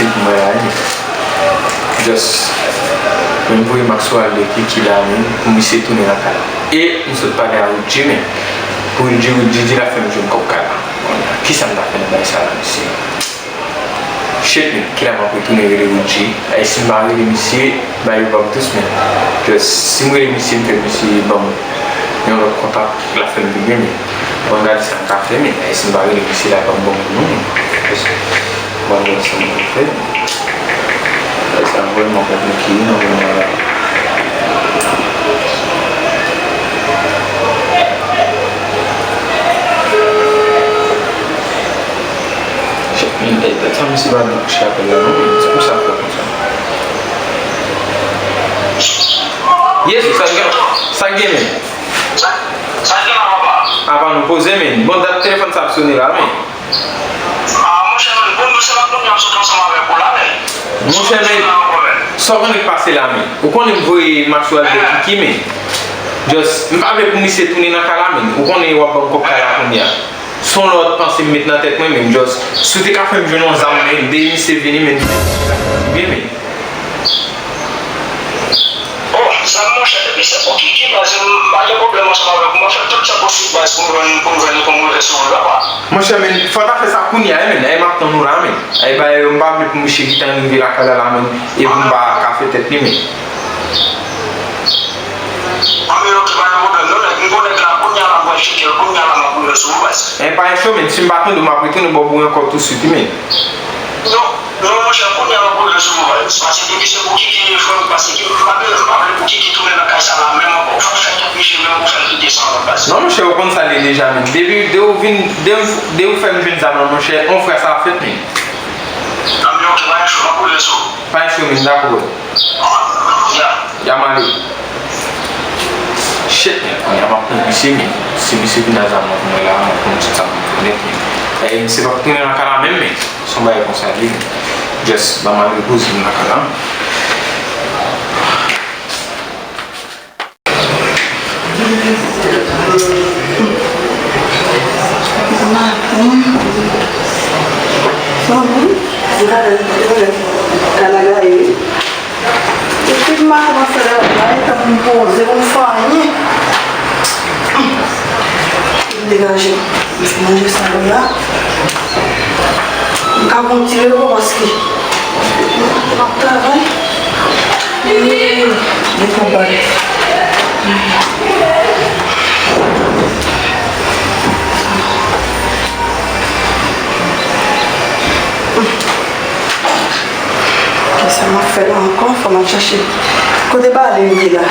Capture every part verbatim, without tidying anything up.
Mwen la, men. Just, men m voye Maxwell de Kiki la, men, pou misye tounen nan kay la. E m sot pale a Woodjy, men. Pou Woodjy, Woodjy di l ap fè m jwenn kòb kay la. Kounye a, kisa m ta fè nan bagay sa la, mesye? Shit, men, kilè m ap retounen rele Woodjy? E si m pa rele misye, bagay yo p ap dous, men. Just, si m rele misye, m fè misye ban m yon lòt kontak, l ap fè m pi byen, men. Bon, gade sa m ka fè, men. E si m pa rele misye la, l ap ban m non, men. Just, bon, gade sa m ka fè. Bagay sa vrèman konplike wi nan moman la. Shit, men, e, e, sa misye pa vle kouche apèl la non, men, se pou sa fè konsa. Jezi, sa k gen, sa k gen, men? Sa, sa k gen la, papa? Apa nou poze, men. Bon, dat telefòn sa ap sone la, men. Ah, monchè, men, bon, se pa kounye a m sot ansanm avèk ou la, men. Monchè, men, sa w konnen k pase la, men. Ou konnen m voye Maxwell de Kiki, men. Just, m pa vle pou misye tounen nan kay la, men. Ou konnen w ap ban m kòb kay la kounye a. Se yon lòt panse m met nan tèt mwen, men. Just, si w te ka fè m jwenn yon zam, men, depi misye vini, men, byen, men. Oh, zam, monchè, depi se pou Kiki, baz, m pa gen pwoblèm ansanm avèk ou. M ap fè tout sa posib, baz, pou m jwenn, pou m jwenn, pou m rive sou ou, papa. Monchè, men, fò w ta fè sa kounye a, men. Ay, m ap tann ou la, men. Ay, bagay yo, m pa vle pou misye gentan rive lakay la, la, men. E pou m pa ka fè tèt li, men. Anben, ok, pa gen pwoblèm, non, nèg, m gon nèg la, kounye a la, m pral tcheke l, kounye a la, m ap rive sou ou, baz. E pa gen cho, men, si m pa tande w, m ap retounen ba w boure ankò touswit, wi, men. Non, non, monchè, kounye a m ap boule sou ou, baz. Paske depi se pou Kiki, frè m, paske ki, m pa vle, m pa vle pou Kiki tounen nan kay sa la menm ankò. Fò w fè tout misye menm pou fè l kite san lòt, baz. Non, monchè, ou konn sa l ye deja, men. Depi, de ou vin, de, de ou fè m jwenn zam nan, monchè, on frè sa fèt, men. Anben, ok, pa gen cho, m ap boule sou ou. Pa gen cho, men, dakò. Ya. Ya m ale. Shit, men, kounye a m ap pran misye, men. Si misye vin a zam nan pou mwen la, m ap pran tout sa m konnen, men. E misye p ap tounen nan kay la menm, men. Se yon bagay konsa l ye, men. Just, ban m al repoze m nan kay la. Maten. Sa bon? Gade, gade, gade. Depi maten m ap fè travay, tan pou m poze, pou m fè anyen. M degaje m. M fin manje sa yo la. M ka pran ti repo paske m ap travay. Eee, gen konba. Kisa m ap fè la ankò? Fò m al chache. Kote bale m ye la?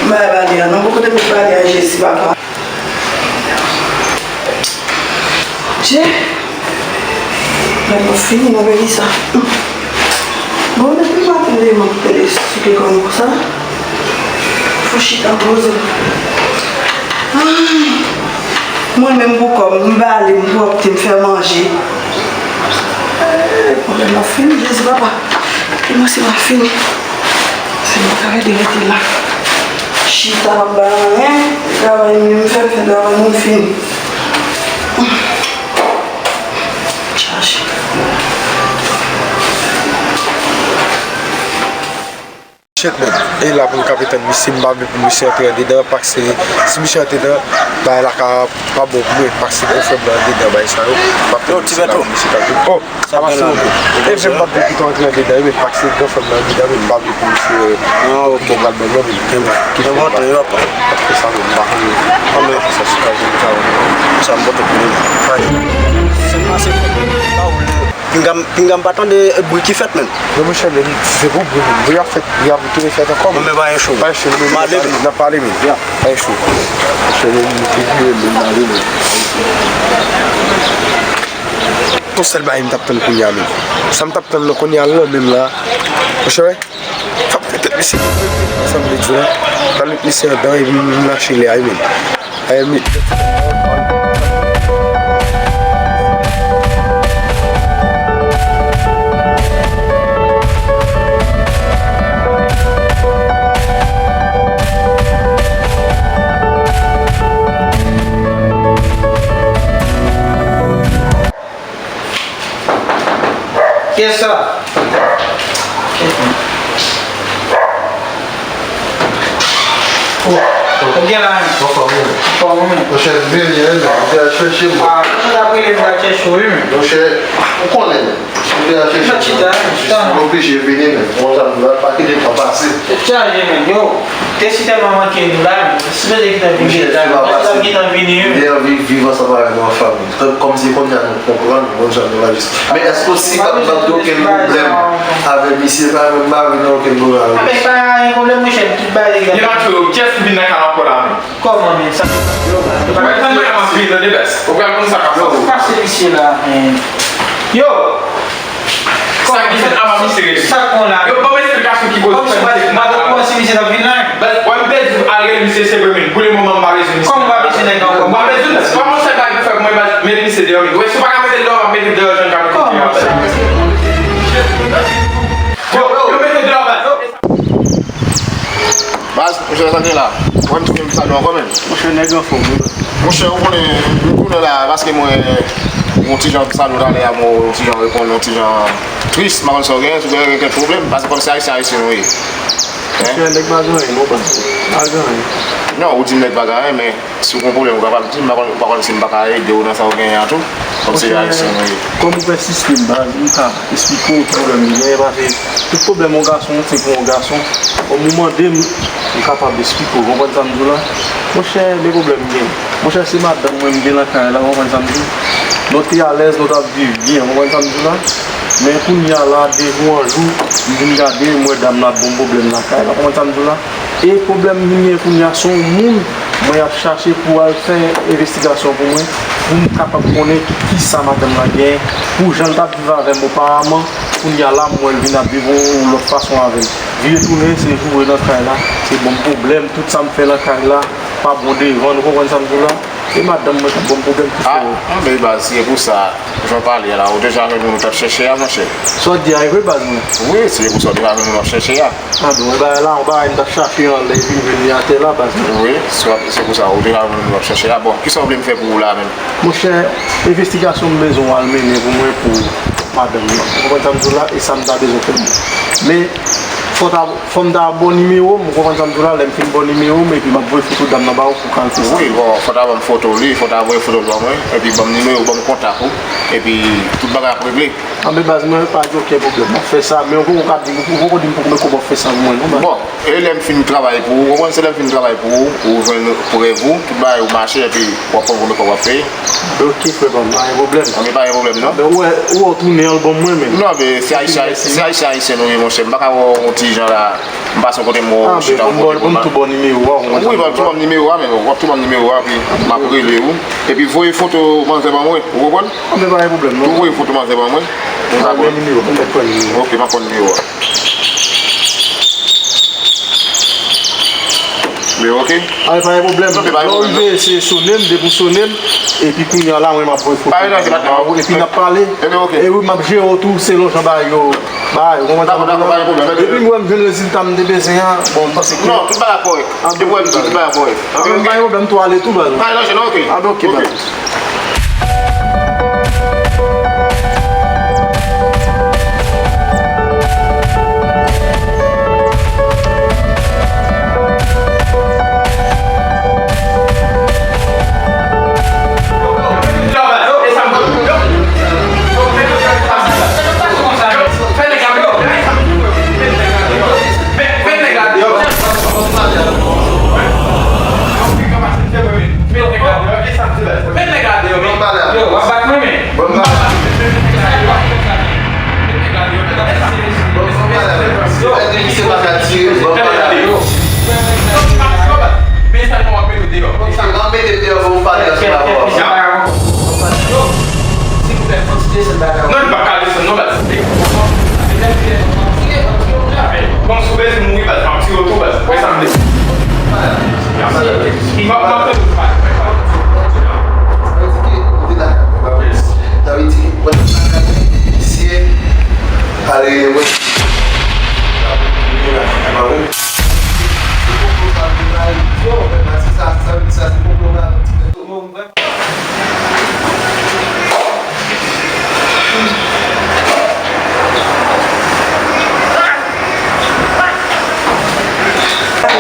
M bay bale a non. Bon, kote m met bale a, Jezi papa? Dye! Mwen pa fini nan peyi sa. Bon, depi maten de m ap pede souke kò m konsa. Fò chita poze. Ay! Mwen menm pou kò m, m bale, m pwòpte, m fè manje. Eh, pwoblèm nan fini, Jezi papa. Kòmanse pa fini. Se mwen ka rete, rete la. Chita pa bay anyen. Travay m, m fè, m fè travay mwen fini. Chache. Shit, man. E la pou m kanpe tann misye, m pa vle pou misye antre andedan, paske si misye antre andedan, bagay la ka pa bon pou mwen, paske granfrè m nan andedan, bagay sa yo. M ap tann misye la, misye kanpe. Oh, sa pase, ok. E vre m pa vle kite w antre andedan, men paske granfrè m nan andedan, men m pa vle pou misye, ah, ok, bon, pral ban m nan, men kite m pa. Ap fè sa, men m pa vle. Ap fè sa sou kay mwen, sa. Sa m pote pou li. Ay. Sèlman se pa ou. Pinga m, pinga m pa tande bri ki fèt, menm. Non, monchè, men, se pou bri, bri ap fèt, bri ap tounen fèt ankò, men. Non, men pa gen cho. Pa gen cho, men, n ap pale, men. Ya. Pa gen cho. Monchè, men, m te vire, men, m ale, men. Yon sèl bagay m t ap tann kounye a, men. Sa m t ap tann nan kounye a, la, menm la. Monchè, wè. Fap fè tèt misye. Sa m vle di la. Pral met misye andan, epi m lache lè a, men. Ay, men. Ou gen la menm? Anfòm, wi. Anfòm, wi. Monchè, vini, wi, men. Ou te al chèche m. Ah, ou t ap rele m, m t al chèche w, wi, men. Monchè, ou konnen, men. Ou te al chèche m. Chita, chita. M oblije vini, men. Ou konn sa m di la, pa kite tan pase. Tèt chaje, men. Yo, te si tèlman manke nou la, men. Sipoze gentan vini deja, men. Monchè, si pa pase, m te anvi viv ansanm avè nou an fanmi. Kòmsi kounye a nou konprann, nou konn jan nou aji. Men èske w si m ap gen okenn pwoblèm avè misye, pa menm pa vin gen okenn pwoblèm avè misye. A, men pa gen pwoblèm, monchè, tout bagay. Li pa tchwe w, kiyès ki vin nan kay la ankò la menm? Kòman, men, sa? Ou pral konn sa k ap pase. Ou pral konn sa k ap pase. Pase misye la, men. Yo! Sa ki fèt a pa misye rele. Sa k pran la? Yo, ban m esplikasyon ki koz fè misye vin la. Kòman si misye t ap vin la? Baz, wè m te di w al rele misye se vre, men pou le moman m pa bezwen misye. Kòman w pa bezwen nèg la ankò? M pa bezwen nèg. Pa yon sèl bagay pou fè pou mwen, baz, met misye deyò, men. Wè, si w pa ka mete l deyò, m ap mete l deyò, jan m ka mete l deyò, baz. Yo, yo, mete l deyò, baz. Baz, monchè, sa gen la. Wè m tounen m salye ankò, men. Monchè, nèg anfòm, wi. Monchè, ou konnen, m tounen la, paske mwen, yon ti jan m salye w talè a, mwen, yon ti jan reponn, yon ti jan tris, m pa konn sa w genyen, si w genyen kèk pwoblèm, paske kòmsi ayisyen, ayisyen nou ye. Monchè, nèg pa gen anyen, non, baz. Pa gen anyen. Non, ou di m nèg pa gen anyen, men si w gen yon pwoblèm, ou kapab di m, m pa konn, m pa konn si m pa ka ede w nan sa w genyen an tou, kòmsi ayisyen nou ye. Kòm ou pèsiste m, baz, m ka esplike w ki pwoblèm m genyen, paske tout pwoblèm yon gason, se pou yon gason. Kòm ou mande m, m kapab esplike w, w konprann sa m di w la? Monchè, men pwoblèm m genyen. Monchè, se madanm mwen m gen nan kay la, w konprann sa m di w? Nou te alèz, nou t ap viv byen, w konprann sa m di w la? Men kounye a la, de jou an jou, m vin gade, m wè dam nan ap ban m pwoblèm nan kay la, w konprann sa m di w la? E pwoblèm m vin gen kounye a, se yon moun mwen ap chache pou al fè envestigasyon pou mwen, pou m kapab konnen ki, kisa madanm nan genyen, pou jan l t ap viv avè m oparavan, kounye a la, m wè l vin ap viv yon, yon lòt fason avè m. Vire tounen, se joure nan kay la, se ban m pwoblèm, tout sa m fè nan kay la, pa bon devan, nou konprann sa m di w la? E madanm mwen k ap ban m pwoblèm ki fè. Ah, anben baz, si se pou sa, jan w pale a la, ou deja jwenn moun ou t ap chèche a, monchè. Sa w di a, e vre baz mwen? Wi, si se pou sa, ou deja jwenn moun w ap chèche a. Ah bon, e bagay la, yon bagay m t ap chache anlè, epi m jwenn li atè la, baz mwen. Wi, se, se pou sa, ou deja jwenn moun w ap chèche a. Bon, kisa w vle m fè pou ou la menm? Monchè, envestigasyon m bezwen w al mennen pou mwen pou madanm nan. Ou konprann sa m di w la, e sa m ta bezwen fè. Men, fò w ta Fò m ta ba w nimewo m, ou konprann sa m di w la, lè m fin ba w nimewo m, epi m ap voye foto dam nan ba w pou w ka al fè sa. Wi, bon, fò w ta ban m foto li, fò w ta voye foto l ban mwen, epi ban m nimewo, ban m kontak ou, epi tout bagay ap regle. Anben baz mwen, pa gen okenn pwoblèm, m ap fè sa, men ou poko ka di, ou poko di m pou konbyen kòb w ap fè sa pou mwen, non, baz. Bon, e lè m fin travay pou ou, ou konprann, se lè m fin travay pou ou, ou jwenn pou rèv ou, tout bagay ou mache, epi w ap konn konbyen kòb w ap peye. Ok, frè pa m, pa gen pwoblèm. Anben pa gen pwoblèm, non. Anben ou wè, ou wè w tounen an l ban mwen menm. Non, men se ayisyen, se ayisyen, ayisyen nou ye, monchè. M pa ka wè w yon ti jan la. M pase kote m wè w chita yon kote pou m. Ban m tou bon nimewo a, ou konn sa. Wi, ban m tou bon nimewo a, men w ap tou ban m nimewo a, epi m ap rele ou. Epi voye foto manzè ban mwen, ou konprann? Anben pa gen pwoblèm, non. Tou voye foto manzè ban mwen. Mwen nimewo, mwen mèt pran nimewo. Ok, m ap pran nimewo a. Men ok. Anben pa gen pwoblèm. Non, men pa gen pwoblèm, non. Lè w rive, se sonnen m, depi w sonnen m, epi kounye a la, mwen m ap voye foto. Pa gen anyen, pa gen anyen. Epi n ap pale. Enben ok. E wi, m ap jere w tou, selon jan bagay yo. Bay, ou konprann sa m di la? Dakò, dakò, pa gen pwoblèm. Epi m wè m jwenn rezilta m te bezwen an, bon, m panse ke. Non, tout bagay ap kòrèk. Anben, tout bagay ap kòrèk. Anben, pa gen pwoblèm, tou ale tou, baz. Pa gen danje, non, ok. Anben, ok, baz. Bon, sa, nan mete deyò, bon, ou pale ansanm avè w. Non, li pa ka desann, non, baz. Bon, si w bezwen mouri, baz, m ap tiye w tou, baz. Wè sa m di. M ap, m ap tande w pale. Sa vle di ke, misye, ale, wè.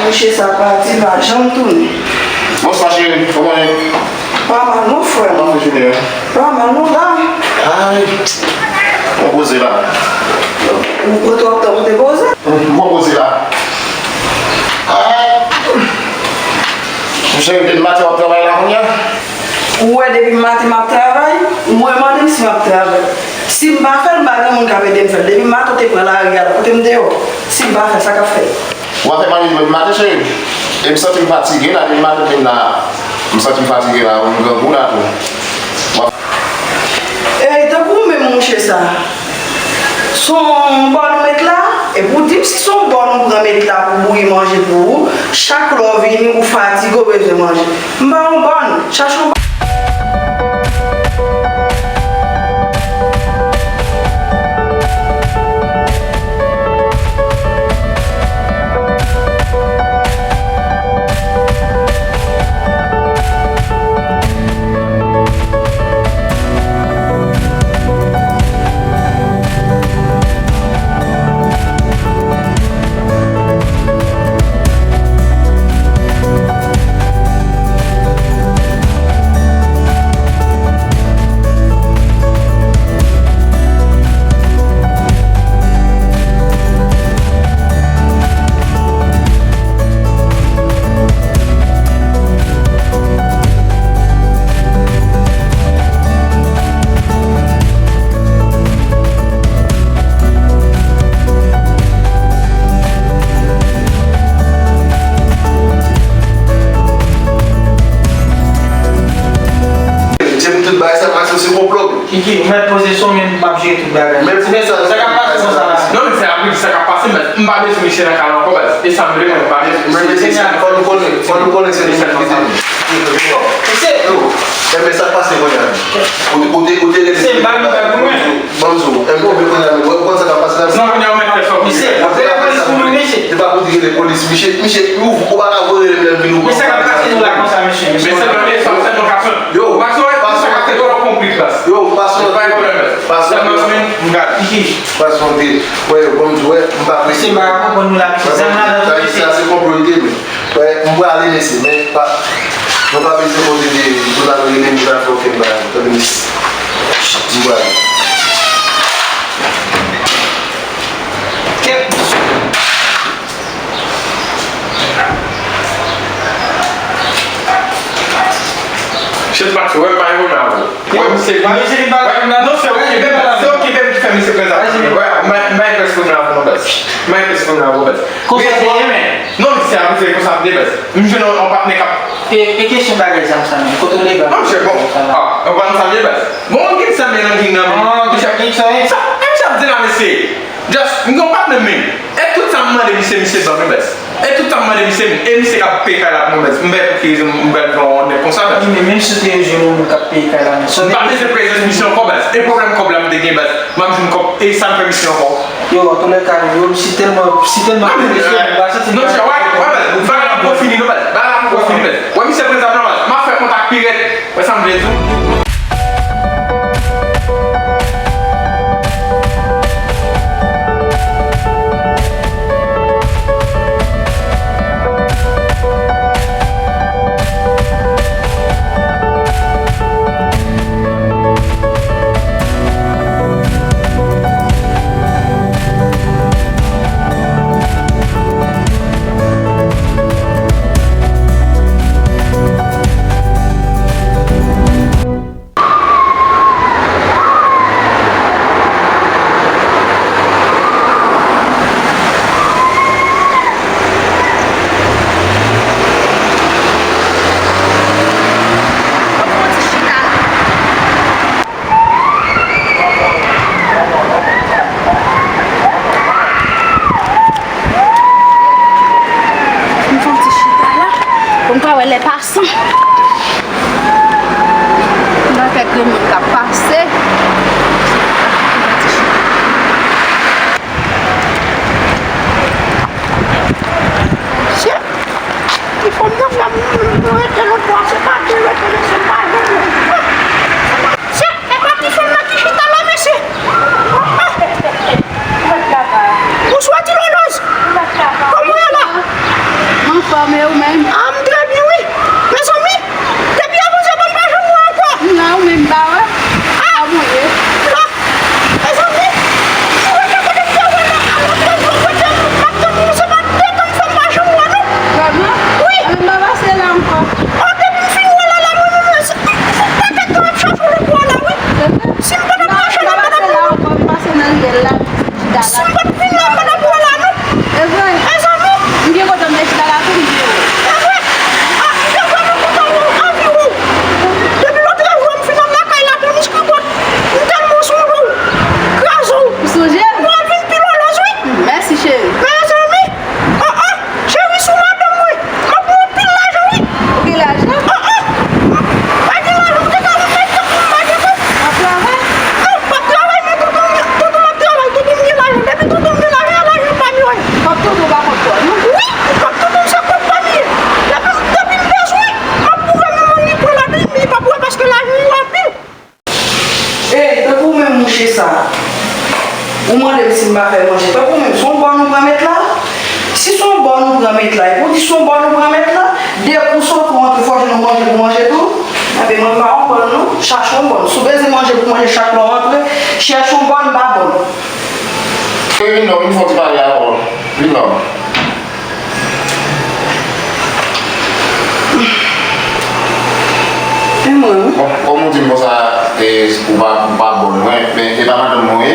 Mouche sa pati, pa janm tounen. Bonswa cheri, kòman w ye? Pa mal non frè m. Kòman w fè jounen an? Pa mal non la. Ay, mwen poze la. Ou, ou t ap, ou te poze? Mwen poze la. Ay. Cheri, depi maten w ap travay la kounye a? Ou wè depi maten m ap travay, ou wè mande m si m ap travay. Si m pa fè l, m pa gen moun k ap ede m fè l. Depi maten w te pran lari a la, kote m te ye? Si m pa fè, sa k ap fèt? W ap fè manje depi maten cheri? E m santi m fatige la, depi maten m la, m santi m fatige la, m grangou la tou. W ap Ey, tankou ou menm mouche sa. Se yon bòn ou met la, epi w di m si se yon bòn ou pran met la pou bouyi manje pou ou, chak lè w vini, ou fatige, ou bezwen manje. M ba w yon bòn, chache yon bòn. Jem tout bagay sa, paske se konplo. Kiki, ou mèt poze sou mwen, m ap jere tout bagay. Men pou sa, sa k ap pase konsa la? Non, men se apre sa k ap pase, men m pa bezwen misye nan kay la ankò, baz. E sa m vle, mwen, m pa bezwen misye. Men, men, men, fò nou konnen, fò nou konnen se nou menm ki te. Mesye! Yo, men, men sa k pase kounye a? Ou te, ou te, ou te rele. Se m pa nou, pa pou mwen. Ban m di w, M P P kounye a, men, ou konn sa k ap pase la? Non, kounye a, ou mèt fè sa w vle. Misye, rele polis pou mwen, mesye. Se pa pou di rele polis, misye, misye, ou, ou pa ka voye rele m lè m vin ou. Men sa k ap pase nou la konsa, mesye, mesye. Men se pa de sa, se yon kapyon. Yo, ou pa sou, pa sou, sa k ap fè twò konplik la. Yo, pa sou, pa yon pwoblèm, baz. Pa sou, sèlman, men, m gade. Kiki. Pas monte. Wè, yo, bon, wè, m pa prese. Se pa konprann nou la, mesye. Zam la nan tout mesye. Sa se konplo li te, men. Wè, m prale, mesye, men pa, nou pa bezwen kote de, nou pa bezwen de, nou pa fè okenn bagay, tande, mesye. M prale. Kèt. Chèf Maxi, wè, m pa gen pwoblèm avè w. Wè, misye, misye vin pale avè m la, non, se okipe m, se okipe m ki fè misye prezan. Wè, m bay, m bay pès pou m la pou nou baz. M bay pès pou m la pou baz. Konsa se ye, men. Non, misye a, misye konsa m te baz. M jwenn yon, yon patnè k ap. E, e kesyon bagay zam sa menm, kote w te ba? Non, misye, bon. Ah, yon patnè sa m te baz. Bon, yon kit sa men nan gang nan, men. Non, non, non, misye ap gen sa, sa, men misye ap di la, mesye. Just, m gen yon patnè menm. E tout sa m mande misye, misye ban m, baz. E tout sa m mande misye, e misye k ap peye kay la pou mwen, baz. M pa wè pou ki rezon m pral pran yon nèg konsa, baz. Wi, men menm si w te jwenn yon moun k ap peye kay la, men. M pa bezwen prezans misye ankò, baz. E pwoblèm kòb la m te gen, baz. M ap jwenn kòb, e sa m fè misye ankò. Yo, antoulèka, yo, si tèlman, si tèlman presye, m pa santi m. Non, chè, wè, wè, baz. Bagay la poko fini, non, baz. Bagay la poko fini, baz. Wè, misye prezan, non, baz. M ap fè kontak pi rèd. Wè sa m vle di w? M fè yon ti chita la pou m ka wè lè pasan. M pa fè grenn moun k ap pase. Shit! Ti fanm nan fè m rete lòt bò, se pa de rete, mesye, m pa jwenn moun. Shit! E pa ti fanm nan ki chita la, mesye. Bonswa, ti Loloz. Kòman w ye la? Wi, ou p ap touye m, se kòb pa m ye. Depi, depi m bezwen, m ap pwouve moun li pran lajan, li p ap wè paske lajan yo anpil. Ey, tankou menm mouche sa a, ou mande m si m pa fè manje. Tankou menm, se yon bòn ou pran met la? Si se yon bòn ou pran met la, epi w di se yon bòn ou pran met la, depi w soti w antre, fò w jwenn yon manje pou manje tou. Enben, mwen m pa yon bòn non, chache yon bòn. Si w bezwen manje pou manje chak lè w antre, chèche yon bòn, m pa bòn. Vin non, vin fè yon ti pale avè w. Vin non. E mwen, wi. Bon, kòm ou di m konsa, e, ou pa, ou pa bòn, mwen, men e pa madanm mwen, wi.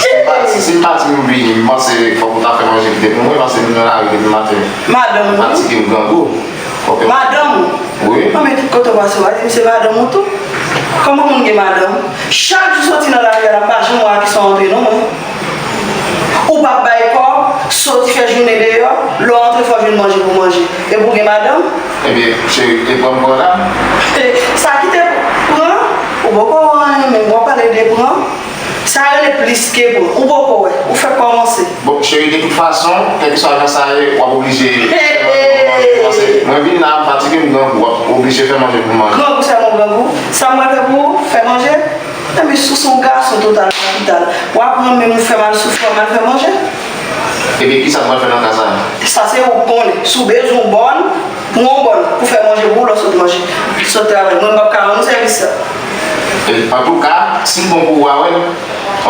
Si m pa, si, si m pati m vini, m panse fòk ou ta fè manje poutèt mwen, wi, paske m nan lari depi maten. Madanm ou? M fatige, m grangou. Fòk. Madanm ou? Wi. Anben tout kote w pase, w a di m se madanm ou tou. Kòman moun gen madanm? Chak jou soti nan lari a, l ap pa janm wè a kisa w antre non, mwen. Ou p ap bay kòb, soti fè jounen deyò, lè w antre fò w jwenn manje pou manje. Epi w gen madanm? Ebyen, cheri, te pran m pran la. Sa ki te pran? Ou poko wè anyen menm, w ap pale de pran. Sa rele plis ke pran. Ou poko wè, ou fèk kòmanse. Bon, cheri, de tout fason, kèlkeswa jan sa ye, w ap oblije fè manje pou manje. Paske mwen vin la, m fatige, m grangou, w ap oblije fè manje pou manje. Grangou sèlman w grangou? Sa m pral fè pou ou? Fè manje? Enben, si w se yon gason total kapital, w ap pran men m, ou fè m al soufri, w ap mal fè manje. Ebyen, kisa m pral fè nan ka sa a? Sa se ou k konnen. Si w bezwen yon bòn, pran yon bòn pou fè manje pou ou lè w sot manje, sot travay. Mwen, m p ap ka rann ou sèvis sa. E, antouka, si l bon pou ou a, wè l.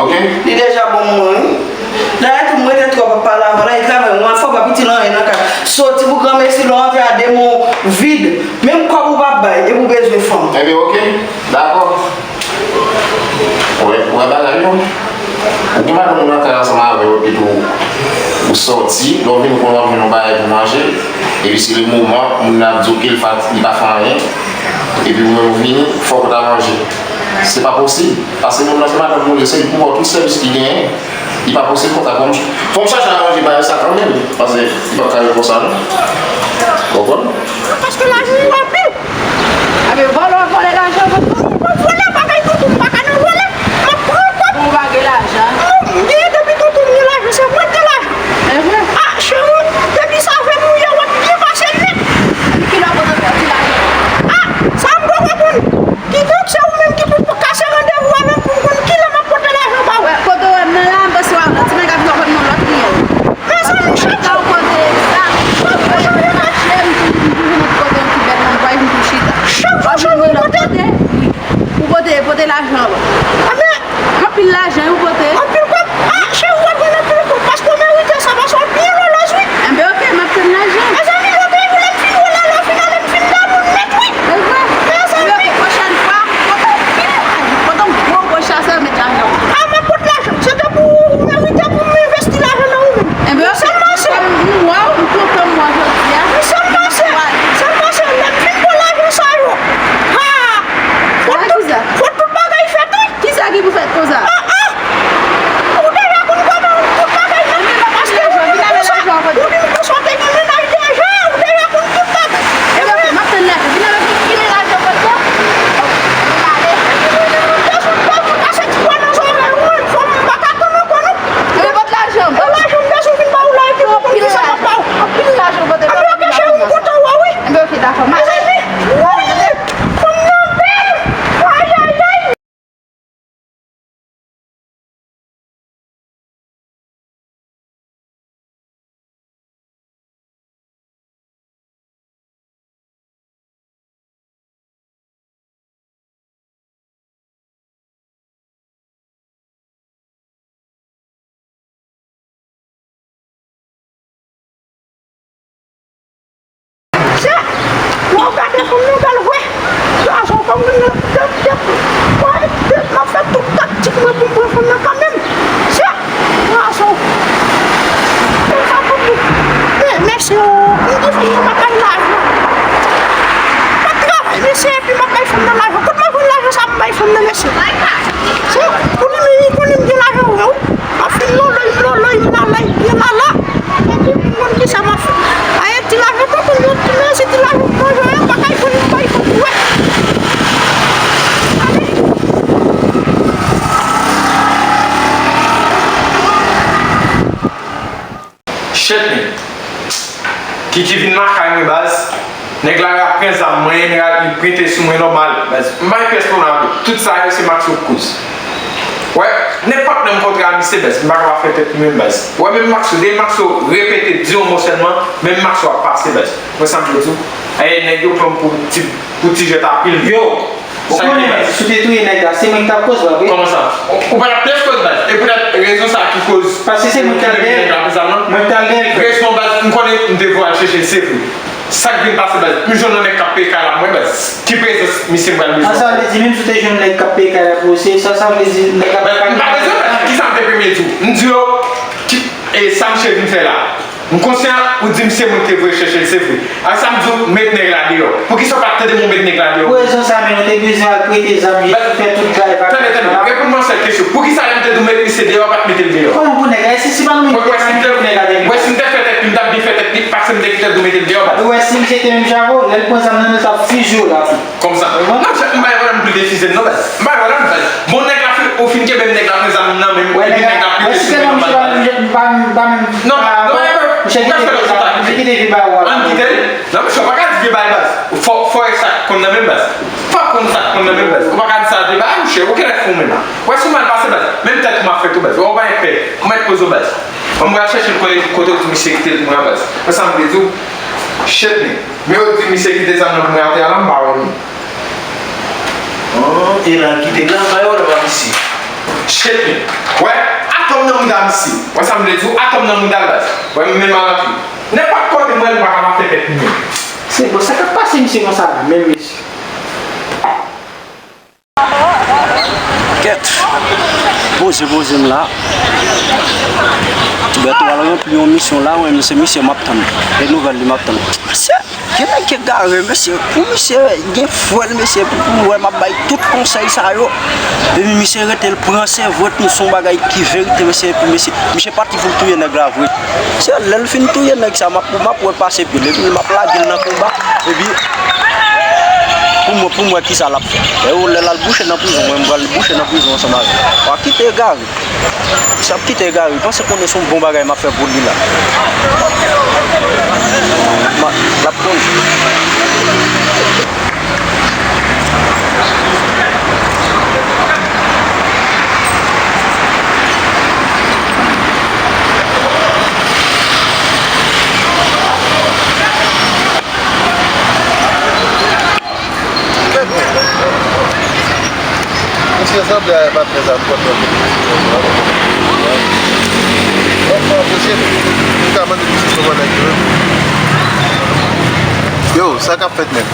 Oke? Li deja bon pou mwen, wi. Dayè tou, m rete twòp ap pale avè l la, li travay, mwen fò pa piti nan anyen nan kay. Soti pou granmesi, lè w antre a de men w vid. Menm kòb ou p ap bay, epi w bezwen fanm. Ebyen, oke. Dakò. Ou wè, ou wè bagay yo? Ou gen madanm ou nan kay ansanm avè w, epi tou ou sòti, lè w vini ou konnen w ap jwenn yon bagay pou manje, epi se le moman moun nan ap di w ke l fat-, li pa fè anyen, epi ou menm ou vini, fòk ou ta manje. Se pa posib, paske moun nan se madanm ou li ye, se li pou ba w tout sèvis ki genyen. Li pa posib konsa, fò m, fò m chache aranje bagay sa kanmenm, paske li p ap ka ret konsa non. Ou konprann? Paske lajan yo anpil. Abe vòlè, vòlè lajan, vòlè. Mwen vòlè bagay toutou, m pa ka nan vòlè. M ap pran kòb. Ou pa gen lajan? Non, m gen depi toutou m gen lajan, se mwen k gen lajan. E vre? Ah, cheri, depi sa vin mouye, w ap byen pase nèt. Epi kilè w konn pèdi lajan? Ah, sa m poko konn. Kidonk, se ou menm ki pou kase randevou a menm pou m konn kilè m ap pote lajan ba ou. Wè, kote w wè m nan la, m panse w ap nan ti nèg ap jwe avè m nan lòt nimewo. Mezanmi, chak jou. Chak jou chanje mache, m toujou, m toujou nan ti kote yon ti bèl nan bwa, m tou chita. Chak jou chanje kote. Ou pote, pote lajan an. Anpil lajan, ou pote. Anpil kòb. Ah, cheri, w ap jwenn anpil kòb, paske w merite sa, paske w byen lòlòz, wi. Enben, oke, m ap tann lajan. Mezanmi, lòt jou lè m fin wè la, lè w fin ale, m fin damou nèt, wi. Mezanmi. Pwochèn fwa, pote yon pil lajan, pote yon gwo, gwo chasè, met lajan. Ah, m ap pote lajan. Se tankou ou merite pou m envesti lajan nan ou menm. Enben, oke. Sèlman se. M wè w, m kontan m wè w jodi a. Sèlman se. Sèlman se, lè m fin pran lajan sa yo. Ha! Fò tout, fò tout bagay fèt, wi. Kisa ki pou fèt konsa? Ah, ah! Ou deja konn kòman tout bagay nan men m, paske ou di m konsa, ou di m konsa w te gen mennaj deja, ou deja konn tout bagay. Ebyen, oke, m ap tann lajan. Vin avèk mwen, kilè lajan w pote? Ou pale. Dezoud, dezoud, kase ti bwa nan zòrèy ou, mwen, fò m pa ka tann ankò, non. Ebyen, pote lajan. Pote lajan, m bezwen vin ba ou la, epi ou konn kisa m ap ba ou. Anpil lajan w pote. Anpil lajan, cheri, m kontan wè w, wi. Ebyen, oke, dakò, m ale. Mezanmi, wi, fanm nan bèl. Ayayay. Sa, w ap gade fanm nan bèl vre. Gason fanm nan, de, de, de, m ap fè tout taktik mwen pou m pran fanm nan kanmenm. Sa, gason. Pou sa pou tout. Men, mesye, m di fanm nan m ap bay lajan. M ap travay, mesye, epi m ap bay fanm nan lajan. Kot mwen jwenn lajan sa m bay fanm nan, mesye? Se, pou li menm, li konnen m gen lajan vre, wi. M ap fin lòlòy, m lòlòy, m lalay, byen lala. Epi m konn kisa m ap fè. Aye, ti lajan tonton m yo, ti mèsi, ti lajan m manje, yo pa kay konn m bay fanm, wi. Ale. Shit, man. Kiki vin lakay mwen, baz. Nèg la pran zam mwen, nèg la li prete sou mwen nòmal, baz. M pa gen pyès pwoblèm avè l. Tout sa yo se Maxo k koz. Wè, nenpòt lè m kontre a misye, baz, m pa kapab fè tèt li menm, baz. Wè, menm Maxo, depi Maxo repete di yon mo sèlman, menm Maxo ap pase, baz. Wè sa m vle di w? Ayè, nèg yo pran m pou ti, pou ti jwèt a pil. Yo, ou konnen, si w te touye nèg la, se mwen ki t ap koz la, wi. Kòman sa? Ou, ou pa t ap pyès koz, baz. E poutèt rezon sa ki koz. Paske se mwen ki t al dèyè l. Mwen ki t al dèyè l. Rezon, baz, m konnen m te voye al chèche l, se vre. Sa k vin pase, baz? M jwenn yon nèg k ap peye kay la pou mwen, baz. Ki prezans misye m pral bezwen? Sa, sa vle di, menm si w te jwenn yon nèg k ap peye kay la pou ou, se sa, sa vle di, nèg la... Baz, m pa bezwen, baz. Kisa m te premye di w? M di yo, ki, e sa misye vin fè la? M konsyan ou di m se mwen ki te voye chèche l, se vre. A sa m di w, met nèg la deyò. Poukisa w pa t tande m ou met nèg la deyò? Pou rezon sa menm, ou te bezwen al prete zam, fè tout travay pa... Tande, tande, reponn mwen yon sèl kesyon. Poukisa lè m te di w met misye deyò, w pa t mete l deyò? Kòman pou nèg la? E si, si pa nou menm ki te fè tèt li, m t ap byen fè tèt li, paske m te kite l pou mete l deyò, baz. Ou wè si misye te menm jan avè w, lè l pran zam nan men l, t ap fizye w la tou. Kòmsa. Non, m pa gen pwoblèm pou l te fizye m non, baz. M pa gen pwoblèm, baz. Bon, nèg la fin, ou fin kenbe m, nèg la pran zam nan men m, epi nèg la pete sou mwen nòmal, baz. Non, non, non, non, misye kite vye bagay ou a. Ann kite l. Non, misye, w pa ka di vye bagay, baz. Fò, fò e sa k konn nan men m, baz. Fò w konn sa k konn nan men m, baz. Ou pa ka di sa vye bagay, monchè. Ou genlè fou menm. Wè si w mal pase, baz. Menm tèt ou m ap fè tou, baz. Ou pa gen pè. Ou mèt poze w, baz. Bon, m pral chèche l kote, kote w di misye kite l pou mwen, baz. Wè sa m vle di w? Shit, men. Men yo di misye kite zam nan pou mwen atè a la, m pa wè li. Oh, e la l kite l la, bay wòl pa isi. Shit, men. Wè, atòm nan mouda misye. Wè sa m vle di w, atòm nan mouda l, baz. Wè, m menm al antre. Nenpòt kote m wè l, m pa ka pa fè tèt li menm. Se bon, sa k ap pase misye konsa la, menm mesye? Kèt. Poze, poze m la. Bèto al ranpli yon misyon la, mwen, se misye m ap tann. E nouvèl li m ap tann. Mesye, gen nèg ki egare, mesye. Pou misye gen frè l, mesye, pou, pou wè m ap bay tout konsèy sa yo. Epi misye rete l pran sèvant, nou se yon bagay ki verite, mesye, epi mesye, misye pati pou l touye nèg la vre. Se lè l fin touye nèg sa, m ap, m ap wè pase pye l, epi m ap lage l nan konba, epi pou m, pou m wè kisa l ap fè. E ou lè l al bouche nan prizon, mwen m pral bouche nan prizon ansanm avè l. W a kite egare. Misye ap kite egare, panse konnen se yon bon bagay m ap fè pou li la. Ma, l ap konn. Misye sanble a pa trè al pran tan pou li. Bon, bon, mesye, nou ka mande misye kòman nèg yo menm. Yo, sa k ap fèt menm?